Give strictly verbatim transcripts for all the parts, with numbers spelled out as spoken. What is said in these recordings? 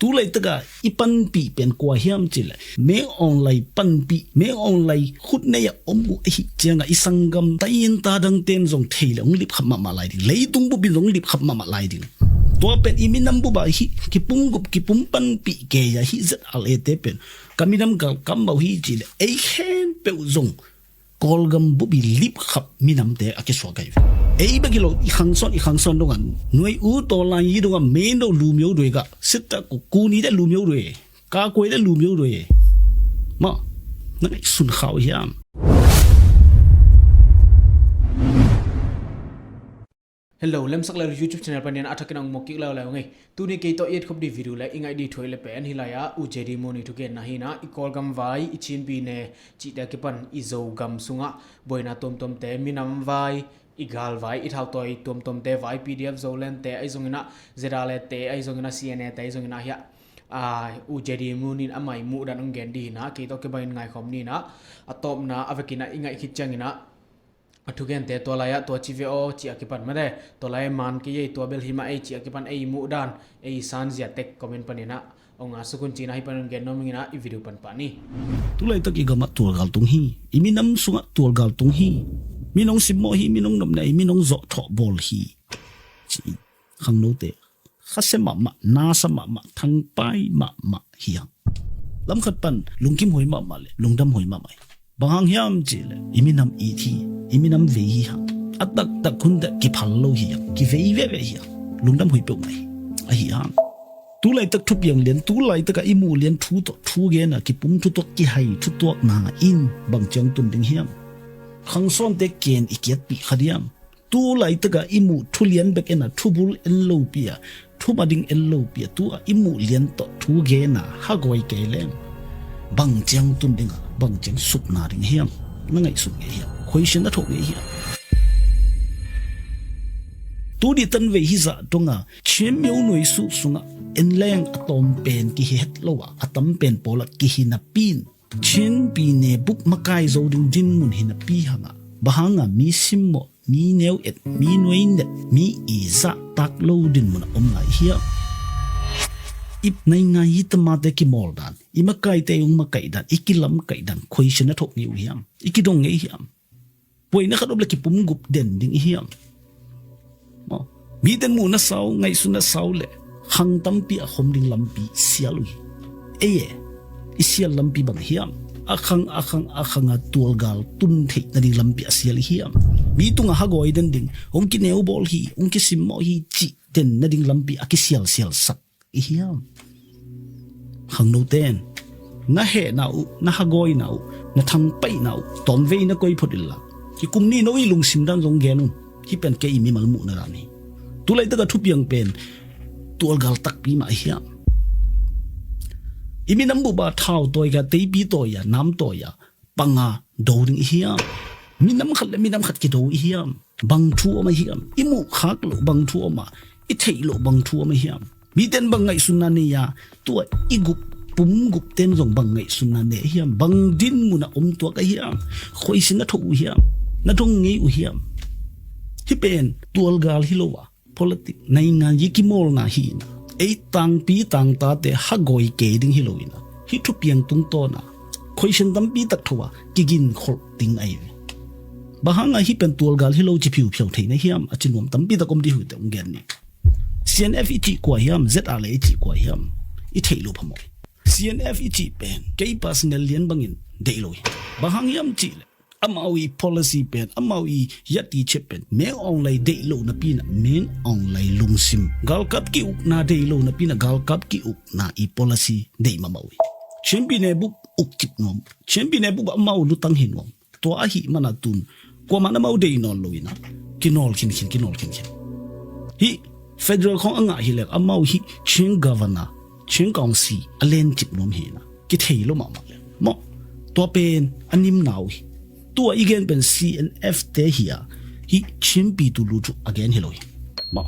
Tu laitaka i panpih pen kua hiam cih leh Min Aung Hlaing panpih, Min Aung Hlaing khut nei-ah om uh ahih ciangah i sanggam tai-in ta dangten zong thei leh hong lipkhap mahmah lai ding, leitung bupin zong hong lipkhap mahmah lai ding. Tua pen i minam bup ah hih kipumgup kipum panpih kei-a hih Z R A te pen ka minam galkap mah uh hi cih leh ei khempeuh zong Kawlgam bup i lipkhap minamte a kisuak ahi ve. Ei bek hi lo, i khangsawn, i khangsawn dongah nuai u tawlan yi dongah meno lumyo duai gah sitta ku kuni de lumyo duai, ka kuai de lumyo duai. Mah na ngaihsun kha uh hiam? Hello, Lemsak Lel YouTube channel panin a thakin hong mawk kik leuleu ing ei. Tuni kei tawh i et khop ding video le i ngaih ding thu ahih leh pen hih lai-ah U J D Mun i thugenna hi-in ah, i Kawlgam vai, i Chin pyine cihte a kipan i Zogam sungah buaina tuamtuamte, minam vai, i gal vai, i thautawi tuamtuamte vai, P D F Zolandte ahi zongin ah, Z R A te ahi zongin ah, C N A te ahi zongin ah, hiah, ah, U J D Mun in amah i muhdan hong gen ding hi-in ah, kei tawh kibangin ngaikhawm ni-in ah, a tawpna a vekin ah i ngaih khit ciangin ah, a thugente tua lai-ah tua ci ve aw, cih a kipan mate, tua lai-ah man kei ei, tua bel hi mah ei, cih a kipan ei muhdan, ei sanzia tek comment panin ah hong ngasuk un ci-in ah, hih pan hong gen nuam ing in ah, i video pan pah ni. Tu laitak i gamah tualgal tung hi, i minam sungah tualgal tung hi, min hong simmawh hi, min hong nopna hi, min hong zawhthawh bawl hi, ci-in khangnote khasia mahmah, nasa mahmah, thangpai mahmah hi hang. Lamkhat pan lungkim huai mahmah le lungdam huai mahmah hi. Bang hang hiam cih leh i minam it hi, i minam vei hi hang. A taktak hun teh kiphal lo hi hang, kivei veve hi hang. Lungdam huai peuhmah hi. Ahi hang. Tu laitak thupiang lian, tu laitakah i muh lian thu tawh thu gen a, kipum thu tawh kihai thutuakna in bang ciang tun ding hiam? Khangsawnte ken i kiatpih kha diam? Tu laitakah i muh thu lian bek en a, thu bul en lopi a, thu mading en lopi a, tu-a i muh lian tawh thu gen a hagawi kei leng bang ciang tun ding a, bang ciang supna ding hiam? Na ngaihsun ngei hiam? Question a thok ngei hiam? Tu ni tan vei hi zah dong a Chin myo nuai suh sungah en leng a tawm pen kihi het lo a, a tam pen pawlah kihi napi in Chin pyine bup makai zo ding dinmun hi napi hang a, bang hang a mi simmawh, mi neu et, mi nuai net, mi i zahtak lo dinmun ah om lai hiam? I naingan i tamate kimawl dan, i makaite i hong makaih dan, i kilamkaih dan, question a thok ngei uh hiam? I kidong ngei hiam? Buaina khat om leh kipumgup den ding i hiam? Maw, miten muhna sau, ngaihsutna sau leh khang tampi a khom ding lampi sial uh hi. Ei e, i sial lampi bang hiam? A khang, a khang, a khang a tualgal tun theih nading lampi a sial i hiam? Mi tungah hagawi den ding, hong kineubawl hi, hong kisimmawh hi cih den nading lampi a kisialsial sak i hiam? Khangnote in na hehna uh, na hagawina uh, na thangpaihna uh tawmvei na koi phot inla, i kum nih no i lungsim dan zong gen un. Hih pen kei i mimal muhna dan hi. Tu laitak a thupiang pen tualgal takpi mah a hiam? I minam bup a thau tawi a, teipi tawi a, nam tawi a panga do ding i hiam? Minam khat le minam khat kido i hiam? Bang thu om a hiam? I muh khak loh bang thu om a, i theih loh bang thu om a hiam? Miten bang ngaihsutna nei a, tua i gup, pum gupten zong bang ngaihsutna nei a hiam? Bang dinmun a om tuak a hiam? Khoisin na thoh uh hiam? Na dong ngei uh hiam? Hih pen tualgal hi lo a, politic, naingan yi kimawlna hi-in a, ei tangpi tangtate hagawi kei ding hi lo-in a, hih thupiang tungtawn a khoisin tampi tak tho a kiginkholh ding ahi ve. Bang hang a hih pen tualgal hi lo ci phiuphiau thei na hiam? A ci nuam tampi tak om dih uh teh hong gen ni. C N F i cih kua hiam? Z R A i cih kua hiam? I theih lo phamawh hi. C N F i cih pen kei personal lian bangin deih lo hi. Bang hang hiam cih leh amau i policy pen, amau i yati chet pen, Min Aung Hlaing deih lo napi-in a, Min Aung Hlaing lungsim, galkap ki-ukna deih lo napi-in a, galkap ki-ukna i policy deih mahmah uh hi. Chin pyine bup uk cip nuam. Chin pyine bup amau lutang hi nuam. Tua ahih manin a tun kuamah in amau deih nawn lo-in a, kinawl khinkhin, kinawl khinkhin. Hih federal khawng a ngah hi leh amau hih Chin governor, Chin council a lencip nuam hi-in a, kithei lo mahmah le maw. Tua pen a nimna uh hi. Tua i gen pen C N F te hi a, hih Chin pyine tu lu cu a gen hi lo hi maw.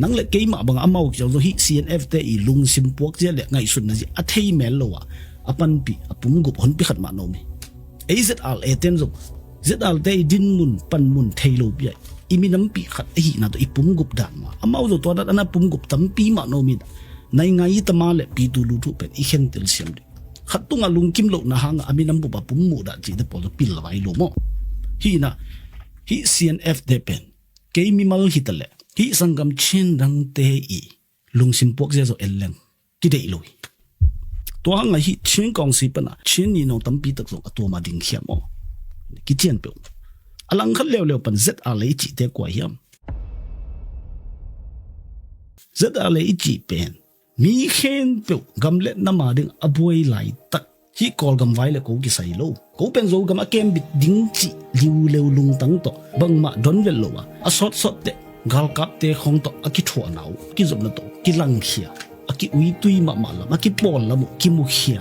Nang le keimah bang amau kiang zong hih C N F te i lungsim puak zia le ngaihsutna zia a thei mel lo a, a panpih, a pumgup honpi khat mah na om hi. Ei Z R A ten zong Z R A te i dinmun panmun thei lopi a, i minampi khat ahihna tawh i pumgup dan mah, amau zong tua dan a na pumgup tampi mah na om hi. Naingngai i tama le pitu lu thu pen i khentel siam ding. Khat tungah lungkim lohna hangah a minam bup a pum muhdah cihte pawl pilvai lo maw? Hih inah hih C N F te pen kei mimal hi ta leh hih sanggam Chin dangte i lungsim puak zia zawh en leng kideih lo hi. Tua hangah hih Chin kawngsi panah Chin ninawng tampi tak zong a tuama dingkhia maw? Kician peuh. A langkhat leuleu pan Z R le i cihte kua hiam? Z R le i cih pen mi khempeuh gam le nam a ding a buai laitak hih Kawlgam vai le ko kisai lo. Ko pen Zogam a kembit ding cih liuleu lungtang tawh bangmah donvet lo a, a sawtsawt teh galkapte khawng tawh a kithuahna uh, kizopna tawh kilangkhia, a kiuitui mahmah lam, a kipawl lam uh kimukhia.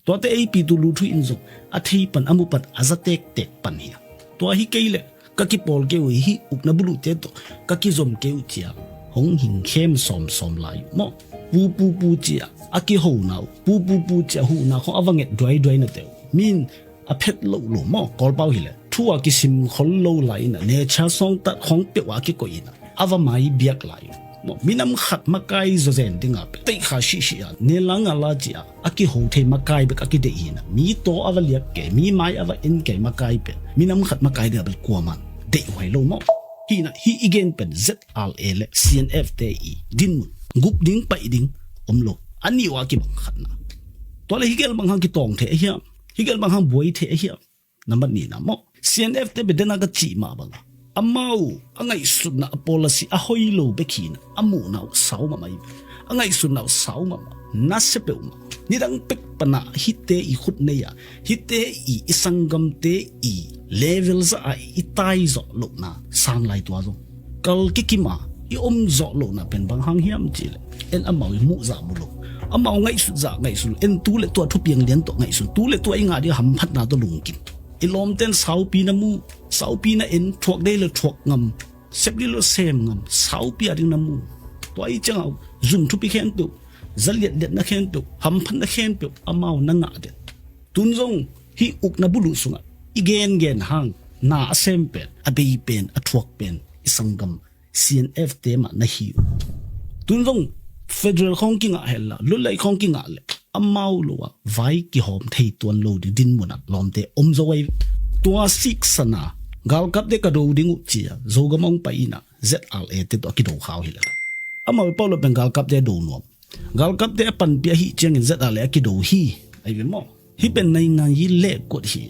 Tuate ei pitu lu thu in zong a thei pan, a mu pan, a za tektek pan hi a. Tua hi kei leh ka kipawl kei uh hi, ukna buluhte tawh ka kizom kei uh cia hong hingkhem sawmsawm lai uh maw? Pu pu pu cia a kihona uh, pu pu pu cia huhna khawng a va nget duaiduai nate uh. Min a phet loh lo maw? Kawlpau hileh thu a kisim khol lo lai inah, necha sawngtat khawng peuh a kikoih inah a va mai biak lai uh maw? Minam khat makai zawzen dinga peh teihkha sihsih a, nela ngala cia a kiho thei makai bek a kideih hi inah, mi taw a va liak kei, mi mai a va en kei makai pen minam khat makai dinga bel kuaman deihhuai lo maw? Hi inah hih i gen pen Z R A le C N F te i dinmun gup ding paih ding om lo. A nih uh a kibang khatna. Tua le hi gel bang hang kitawng thei a hiam? Hi gel bang hang buai thei a hiam? Nambat nihna maw? C N F te bia dena ka cih mah banga amau a ngaihsutna a policy a hoi lo bek hi inah a muhna uh sau mahmah hi. A ngaihsutna uh sau mahmah, nasia peuhmah. Nidang pek panah hihte i khut nei a, hihte i, i sanggamte i level zah a i tai zawh lohna sang lai tua zong kal kikim a i om zawh lohna pen bang hang hiam cihleh en amau i muh zah mu lo, amau ngaihsut zah ngaihsut lo. En tu le tua thupiang lian tawh ngaihsun, tu le tua i ngah ding hamphatna tawh lungkim. I lawmten saupi na mu, saupi na en, thuak dei le thuak ngam, sep dei le sem ngam, saupi a ding na mu. Tua i ciangah zun thupi khempeuh, za liatliatna khempeuh, hamphatna khempeuh amau na ngah den. Tun zong hih ukna buluh sungah i gengen hang na a sem pen, a bei pen, a thuak pen i sanggam C N F te mah na hi uh. Tun zong federal khawng kingah henla, lutlaih khawng kingah le amau lo ah vai kihawm thei tuan lo ding dinmun ah lawmte om zo ahi. Tua siksana galkapte ka do ding uh cia Zogam hong pai inah Z R A te tawh a kido khau hileh amau i pau lo pen galkapte do nuam. Galkapte a panpih ahih ciangin Z R A a kido hi. Ahi ve maw? Hih pen naingngai i lehkuat hi.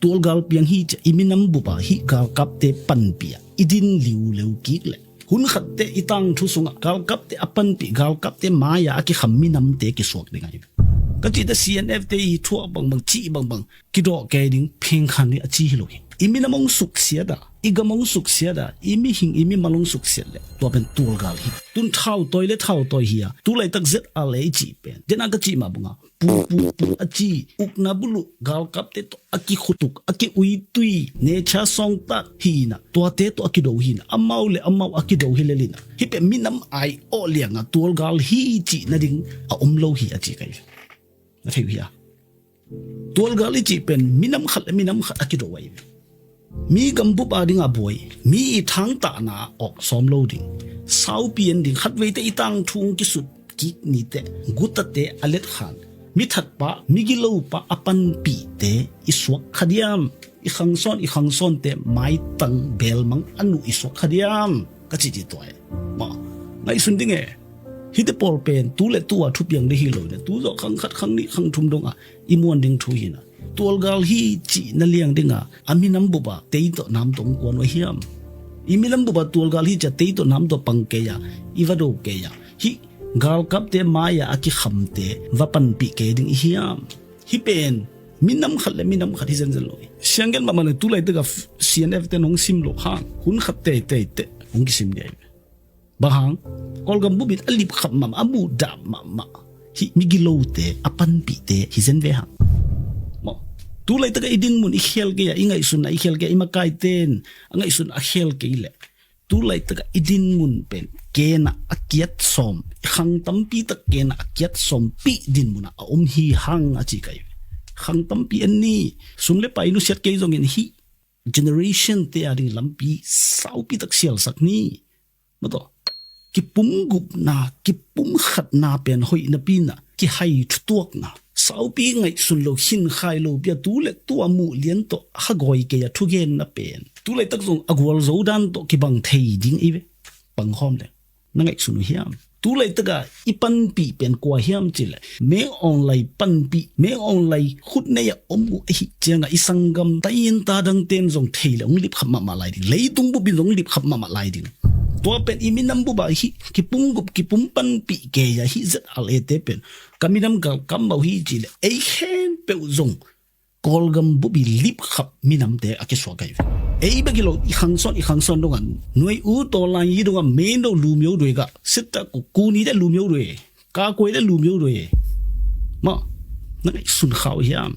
Tualgal piang hi cia i minam bup a hih galkapte panpih a i din liuleu kik leh hun khatte i tangthu sungah galkapte a panpih, galkapte mai-a a kikham minamte kisuak ding ahi. Ka cihte C N F te i thuak bangbang, cih bangbang kidawh kei ding phengkhan ding a ci hi lo hi. I minam hong suksiat a, i gam hong suksiat a, i mihing i mimal hong suksiat leh tua pen tualgal hi. Tun thautawi le thautawi hi a, tu laitak Z R A i cih pen dena ka cih mah banga pu pu pu a ci, ukna buluh galkapte tawh a kikhutuk, a kiuitui, necha sawngtat hi inah, tuate tawh a kido hi inah, amau le amau a kido hi lel inah, hih pen minam ai awh lianga tualgal hi cih nading a om lo hi a ci ka hi. Na thei uh hia? Tualgal i cih pen minam khat le minam khat a kido ahi ve. Mi gambup a dinga buai, mi i thangtahna awk sawm lo ding, saupi en ding, khatveite i tangthu hong kisut kik niteh, gutate a letkhan, mi thatpa, mi gilopa a panpihte i suak kha diam? I khangsawn, i khangsawnte maitang belmang a nuh i suak kha diam? Ka cih dih tua e. Maw, ngaihsun ding e. Hihte pawl pen tu le tu a thupiang ding hi lo inah, tu zawh khang khat, khang nih, khang thum dongah i muan ding thu hi inah, tualgal hi cih na liang dinga a minam bup a tei tawh nam tawh hong kuan uh hiam? I minam bup a tualgal hi cia tei tawh nam tawh pang kei a, i va do kei a, hih galkapte mai-a a kikhamte va panpih kei ding i hiam? Hih pen minam khat le minam khat hi zenzen lo hi. Sianggen mahmah le tu laitak a C N F te nong sim loh hang hun khat teitei teh hong kisim dih ahi. Bang hang? Kawlgam bup in a lipkhap mahmah, a muhdah mahmah hih migilote a panpihte hi zen ve hang. Maw, tu laitak a i dinmun i khel kei a, i ngaihsunna i khel kei a, i makaite in a ngaihsun a khel kei leh tu laitak a i dinmun pen kena a kiat sawm, i khang tampi tak kena a kiat sawm pih dinmun ah a om hi hang a ci ka hi. Khang tampi en ni, sum le pai nusiat kei zongin hih generation te a ding lampi saupi tak sialsak ni. Maw taw, kipumgupna, kipumkhatna pen hoih napi-in ah kihai thutuakna, saupi ngaihsun lo, khinkhai lo pi-a tu le tu-a muh lian tawh hagawi kei-a thugenna pen tu laitak zong a gualzo dan tawh kibang thei ding i ve. Pangkhawm le na ngaihsun uh hiam? Tu laitaka i panpih pen kua hiam cih leh Min Aung Hlaing panpih, Min Aung Hlaing khut nei-ah om uh ahih ciangah i sanggam tai-in ta dangte'n zong thei leh hong lipkhap mahmah lai ding, leitung bupin zong hong lipkhap mahmah lai ding. Tua pen i minam bup ah hih kipumgup, kipum panpih kei-a hih Z R A te pen ka minam galkap mah uh hi cih leh ei khempeuh zong Kawlgam bup i lipkhap minamte a kisuak ahi ve. Ei bek hi lo, i khangsawn, i khangsawn dongah nuai u tawlan hi dongah Min Aung Hlaing lu myo dui gah, sitta ku, kuni de lu myo dui, ka kuai de lu myo dui. Mah, na ngaihsun kha uh hiam?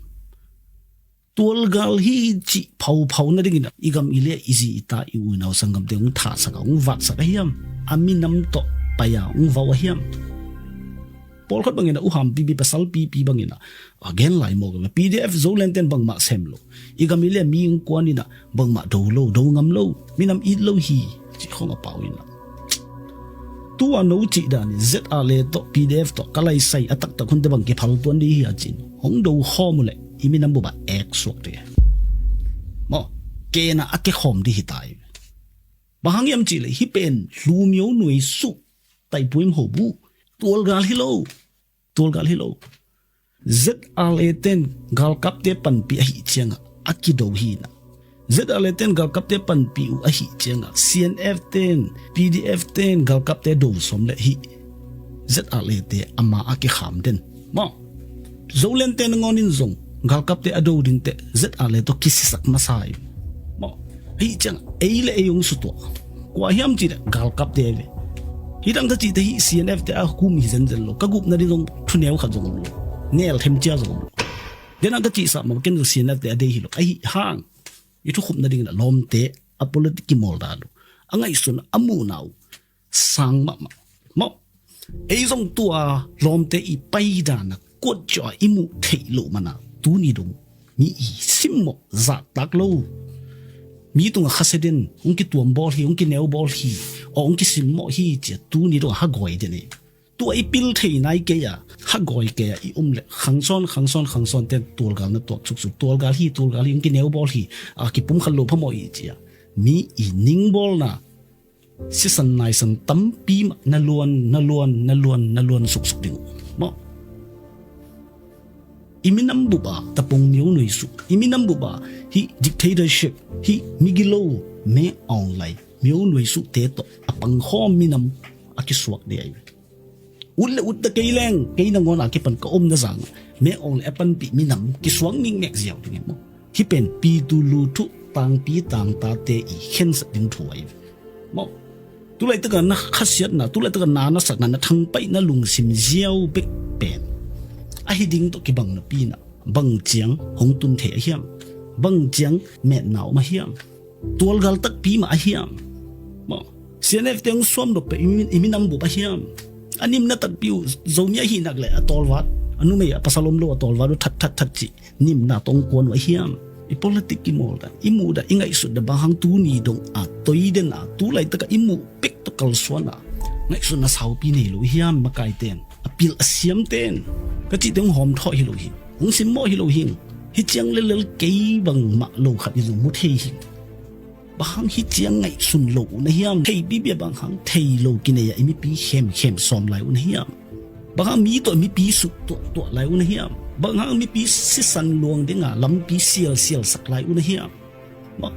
Tualgal hi cih phauphau nadingin ah i gam i lei ah i zi i ta, i u i nau sanggamte hong thahsak a, hong vatsak a hiam? A minam tawh pai-a hong vau a hiam? Pawlkhat bangin ah u hampipi, pasal pipi bangin ah a gen lai mawk a, P D F Zolandte'n bangmah sem lo, i gam i lei ah mi hong kuanin ah bangmah do lo, do ngam lo, minam it lo hi, cih khawng a pau in ah. Tu-a no cih danin Z R A tawh P D F tawh ka laisai a taktak hunte bang kiphal tuan ding hi a cin hong do khawm uh leh i minam bup ah ek suak ding. Maw, ken-a a ke khawm ding hi ta hi. Bang hang hiam cih leh hih pen lu myo nuai suh, taipuim ho bu, tualgal hi lo. Tualgal hi lo. Z R A te'n galkapte panpih ahih ciangah a kido hi in ah, Z R A te'n galkapte panpih uh ahih ciangah C N F te'n, P D F te'n galkapte do sawm leh hih Z R A te ama a kikham den. Maw, Zolandte nangawnin zong galkapte a do dingte Z R A tawh kisisak masa hi. Maw, ahih ciang ei le ei hong sutuah. Kua hiam cih leh galkapte ve. Hih dang ka cihte hih C N F te a kum hi zenzen lo. Ka gupna ding zong thuneu khat zong om lo. Nel themcia zong om lo. Dena ka cihsah mah ken zong C N F te a dei hi lo. Ahih hang i thukhupna dingin ah lawmte a politic kimawl dan uh, a ngaihsun, a muhna uh sang mahmah. Maw, ei zong tua lawmte i paidan a kuat ciah a i muh theih loh man a tuni dong mi i simmawh zahtak lo. Mi tungah khasia den, hong kituam bawl hi, hong kineu bawl hi, aw hong kisimmawh hi ci-a tuni dong a hagawi den hi. Tua i pil thei nai kei a, hagawi kei a i om leh khangsawn, khangsawn, khangsawnte'n tualgal na tuak suksuk, tualgal hi, tualgal hi, hong kineu bawl hi, a kipumkhat lo phamawh hi ci-a mi i ningbawlna sisan naisan tampi mah na luan, na luan, na luan, na luan suksuk ding uh. Maw, i minam bup a tapong myo nuai suh, i minam bup a hih dictatorship, hih migilo, Min Aung Hlaing myo nuai suhte tawh a pangkhawm minam a kisuak ding ahi ve. Ut le ut ta kei leng, kei nangawn a kipan ka omna zang Min Aung Hlaing a panpih minam kisuak mikmek ziau ding hi maw. Hih pen pi tu lu thu, tangpi tangtate i khensat ding thu ahi ve. Maw, tu laitaka na khasiatna, tu laitaka na na sakna, na thangpaihna lungsim ziau bek pen ahi ding tawh kibang napi-in ah bang ciang hong tun thei a hiam? Bang ciang metna om a hiam? Tualgal takpi mah a hiam? Maw, C N F te hong suam nop pen i min, i minam bup a hiam? A nimna takpi uh Zomi ahih nak leh a tawlvat, a numei a pasal om lo a tawlvat uh that that that cih nimna tawh hong kuan uh a hiam? I politic kimawl dan, i muh dan, i ngaihsut dan bang hang tuni dong a toi den a tu laitaka i muh pek tawh kalsuan a ngaihsutna saupi nei lo hiam makaite'n? A pil a siamte'n ka cihte hong hawmthawh hi lo hi, hong simmawh hi lo hi. Hih ciang lellel kei bangmah lo khat in zong mu thei hi. Bang hang hih ciang ngaihsun lo uh na hiam? Thei pipia bang hang thei lo kinei a i mipi khemkhem sawm lai uh na hiam? Bang hang mi tawh mipi sut tuahtuah lai uh na hiam? Bang hang mipi sisan luang dinga lampi sialsial sak lai uh na hiam? Maw,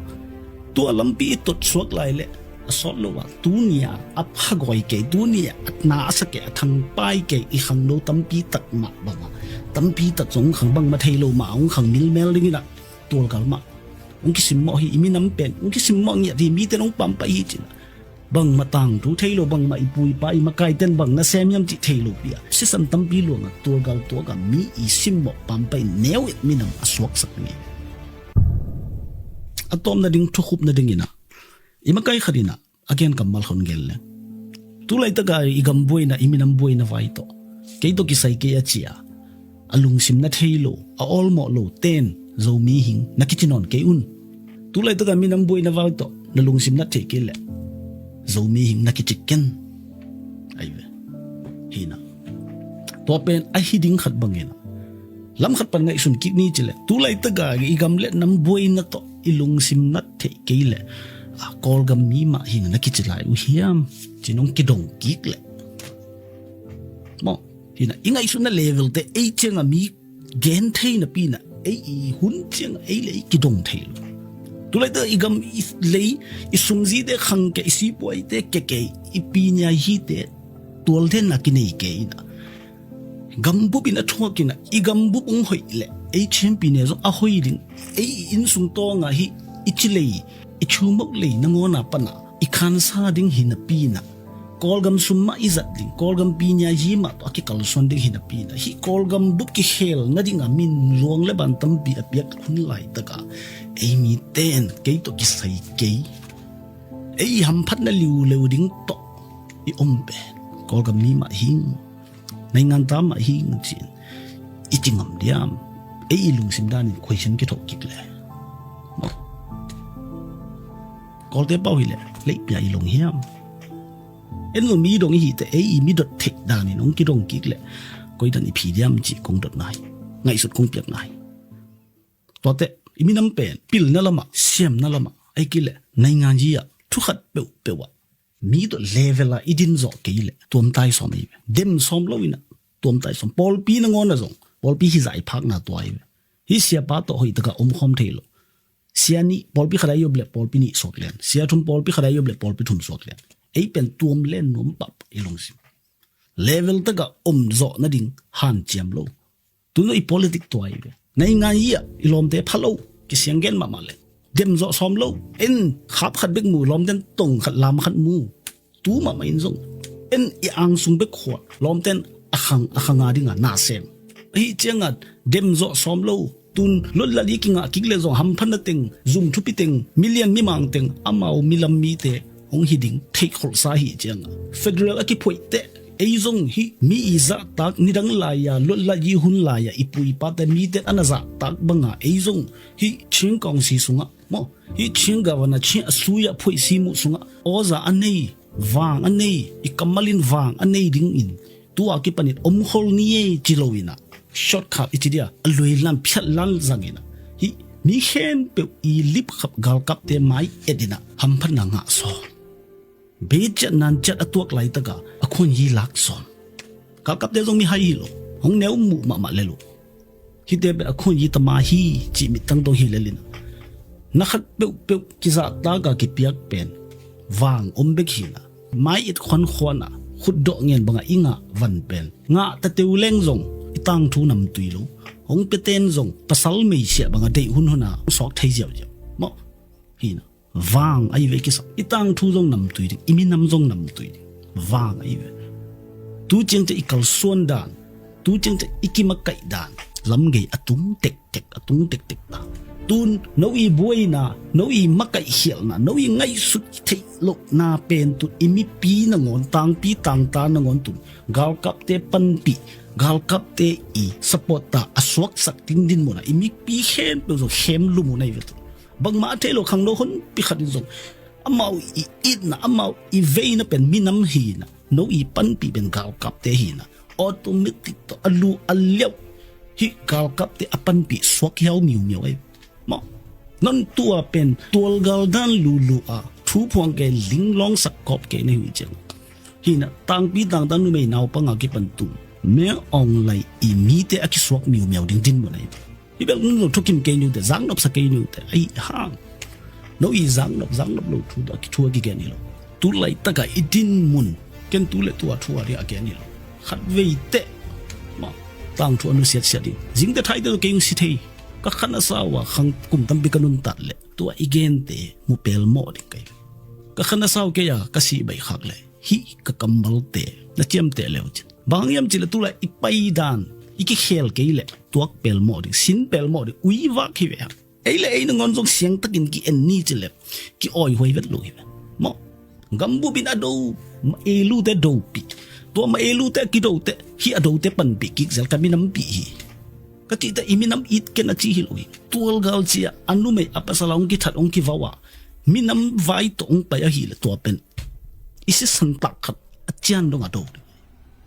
tua lampi i tot suak lai leh a sawt lo ah tuni a a phagawi kei, tuni a na a sa kei, a thangpai kei i khangno tampi tak mah bangah, tampi tak zong hong khang, bangmah thei lo mah hong khang milmel dingin ah tualgal mah hong kisimmawh hi. I minam pen hong kisimmawh ngiat hi, mite hong pampai hi cin ah bangmah tangthu thei lo, bangmah i pu i pa i makaite'n bang na sem hiam cih thei lo pi-a sisan tampi luangah tualgal tuakah mi i simmawh pampai neu et minam a suaksak ding hi. A tawpna ding thukhupna dingin ah i makai khat in ah a gen kammal khat hong gen leng. Tu laitaka i gam buaina, i minam buaina vai tawh kei tawh kisai kei a ci-a a lungsim na thei lo, a awlmawh lo te'n Zomi hing na kici nawn kei un. Tu laitaka minam buaina vai tawh na lungsim na thei kei leh Zomi hing na kici ken. Ahi ve. Hi na. Tua pen ahi ding khat bangin lam khat pan ngaihsun kik ni ci leh, tu laitaka i gam le nam buaina tawh i lungsim nat theih kei leh, a, Kawlgam mi mah hi na na kici lai uh hiam ci-in hong kidong kik leh, maw, hi na, i ngaihsutna level te ei cianga mi gen thei napi in ah, ei i hun cianga ei le ei kidong thei lo. Tu laitaka i gam i lei, i sumzite khangkei, i sipuaite kekei, i pinya hite tualdenna kinei kei in ah, gambup in a thuak in ah, i gambup hong hoih leh ei Chin pine zong a hoih ding, ei i innsung tawnga hi i cilei, i chumok lei nangawna pana i khansa ding hi napi in ah, Kawlgam sum mah i zat ding, Kawlgam pinya hi mah tawh a kikalsuan ding hi napi in ah, hih Kawlgam bup kikhel nadinga min luang le ban tampi a piak hun laitaka, ei mite in kei tawh kisai kei, ei i hamphatna liuleu ding tawh i om pen Kawlgam mi mah hi ing, naingan ta mah hi ing ci-in i ci ngam diam? Ei i lungsim danin khuaisan kithoh kik leh, maw, Kawlte pau hi leh leihpia i long hiam? En lo, mi dong i hih teh ei i midot theih danin hong kidong kik leh koidan i phi diam cih kong dotna hi. Ngaihsut kong piakna hi. Tuate i minam pen pilna lamah, siamna lamah, ahih kei leh naingan yi-ah thu khat peuhpeuh ah mi tawh level a i din zawh kei leh tuamtai sawm ahi ve. Dem sawm lo in ah tuamtai sawm. Pawlpi nangawn ah zong pawlpi hizah i phakna tua ahi ve. Hih siapa tawh hoihtaka omkhawm thei lo. Sia nih, pawlpi khat a i om leh pawlpi nih suak lian. Sia thum, pawlpi khat a i om leh pawlpi thum suak lian. Ei pen tuam len nuam pahpah i lungsim. Level taka om zawh nading hanciam lo. Tun i politic tua ahi ve. Naingan yi-ah i lawmte pha lo, kisiang gen mahmah leh. Dem zawh sawm lo. En khap khat bek mu, lawmten tong khat lam khat mu. Tu mahmah in zong en i angsung bek khua, lawmten a khang, a khanga dinga na sem. Ahi cianga dem zawh sawm lo. Tun lotlat yi kingah kik leh zong hamphatna teng, zum thupi teng, milian mimang teng, amau milam mite hong hi ding theih kholhsa hi cianga, federal a kiphoih teh ei zong hih mi i zahtak nidang lai-a, lotlat yi hun lai-a i pu i pate mite a na zahtak banga ei zong hih Chin Council sungah, maw, hih Chin Governor, Chin a sui-ah phoihsi muh sungah awza a nei, vang a nei, i kammalin vang a nei dingin tua kipanin omkhol ni ei ci lo in ah, shortcut i ci dia, a luilam phiatlam zang in ah, hih mi khempeuh i lipkhap galkapte mai et in ah hamphatna ngah sawm. Bei ciat nan ciat a tuak laitaka a khuan yi lak sawm. Galkapte zong mihai hi lo, hong neu muh mahmah lel uh. Hihte pen a khuan yi tama hi cih mittang dong hi lel in ah, na khat peuhpeuh kizahtak a kipiak pen vang om bek hi in ah, mai-it khuankhuan ah khutdawh ngen banga i ngah van pen ngah tateu leng zong i tangthu namtui lo. Hong piaten zong pasal meisiah banga deih hunhun a hong suak thei ziauziau, maw, hi in ah. Vang ahi ve i kisap. I tangthu zong namtui ding, i minam zong namtui ding. Vang ahi ve. Tu ciang ciah i kalsuan dan, tu ciang ciah i kimakaih dan, lamgei a tung tektek, a tung tektek ta. Tun no i buaina, no i makaihkhialhna, no i ngaihsut theih lohna pen tun i mipi nangawn, tangpi tangta nangawn tun galkapte panpih, galkapte i support ta a suaksak ding dinmun ah i mipi khempeuh zong khem lum uh na hi ve tun. Bangmah a thei lo khangno honpi khat in zong amau i itna, amau i veina pen minam hi in ah, no i panpih pen galkapte hi in ah, automatic tawh a lu a liauh hih galkapte a panpih suak hiau miumiau ahi. Maw, non tua pen tualgal dan lulu a thu phuang kei, linglawngsak kawp kei na hi uh ciang, hi in ah, tangpi tangta numei naupang a kipan tun Min Aung Hlaing i mite a kisuak miumiau ding dinmun ahi. Hih bel nung zong thukim kei ni uh teh, zaknopsa kei ni uh teh, ahi hang no i zaknop, zaknop lo thu tawh a kithu a kigen hi lo. Tu laitaka i dinmun, ken tu le tua thu a ding a gen hi lo. Khatvei teh, maw, tangthu a nusiatsiat ding. Zingte thaite tawh kei hong si thei. Ka khan a sau a khang kum tampi ka nuntat leh tua i gente mu pelmawh ding ka hi. Ka khan a sau kei a ka sih baih khak leh hih ka kammalte na ciamteh le uh cin. Bang hang hiam cih leh tu lai i paidan i kikhel kei leh tuak pelmawh ding, sin pelmawh ding, uivak hi ve hang. Ei le ei nangawn zong siangtakin ki-en ni cih leh ki-awihuai vet lo hi ve. Maw, gambup in a do, ma-ei lute dopih. Tua ma-ei lute a kido teh hih a dote panpih kik zel, ka minampih hi ka cih teh i minam it ken a ci hi lo hi. Tualgal ci-a a numei a pasal a hong kithat hong kivau a minam vai tawh hong pai ahih leh tua pen i sisan tak khat a cian dong a do ding.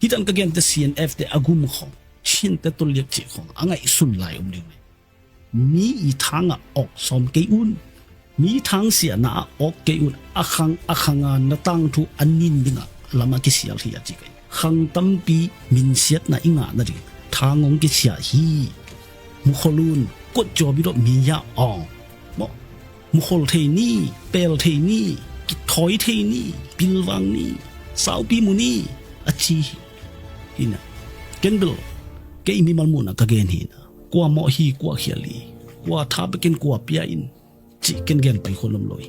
Hih tan ka gente C N F te a gum khawng, Chin te tolliak cih khawng a ngaihsun lai om ding. Mi i thangah awk sawm kei un. Mi thang siahna ah awk kei un. A khang a khanga na tangthu a nin dingah lamah kisial hi a ci kei. Khang tampi minsiatna i ngah nading thang hong kisiah hi. Mukhol un, kuat jawbi dawh mi hiah awng. Maw, mukhol thei ni, pel thei ni, kithawi thei ni, pilvang ni, saupi mu ni, a ci hi. Hina. Ken bel, kei mimal muhna ka gen hina. Kua mawh hi, kua khial hi, kua tha bekin kua pia in, cih ken gen pai khol om lo hi.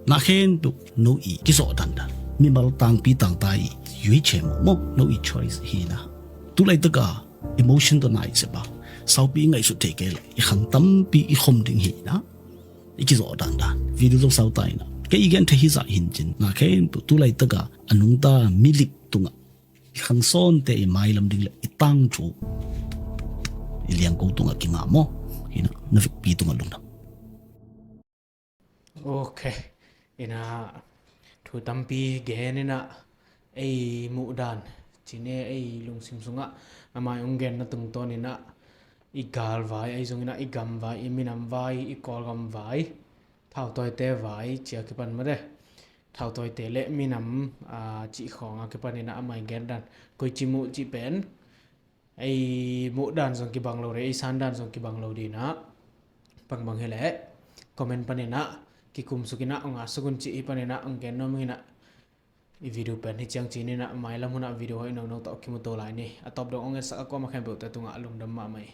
Na khen tu, no i kizawh dandan. Mimal tangpi tangta i yui che maw, maw, no i choice hina. Tulaitaka emotion to nai sepa. Saupi i ngaihsut thei kei le, i khang tampi i khom ding hina. I kizawh dandan. Video zong sau ta ina. Kei i gen thei hi zah hin cin. Na khen tu, tulaitaka a nungta milip tungah i khangsawnte i mailam ding le i tangthu i liangko tungah kinga maw? Hina, na vekpi tungah lungdam. Ok. Ina, thu tampi gen ina, ei muhdan cine, ei lungsim sungah amah i hong genna tungtawn ina, i galvai, ei zong ina, i gamvai, i minamvai, i Kawlgamvai, thautawite vai cia kipan mate. Thautawite le minam, a, cih khawng a kipan ina amah i gen dan, koici muh cih pen ei muh dan zong kibang lo ding, ei san dan zong kibang lo ding ina. Bangbang hi leh comment pan ina, kikum suk ina, hong a suk un cih hi pan ina hong gen nuam ina. I video pen hi ciang cin ina, mailam hunah video hoih nono tawh kimu to lai ni. A tawp dong hong etsak a kuamah khempeuhte tungah a lungdam mahmah hi.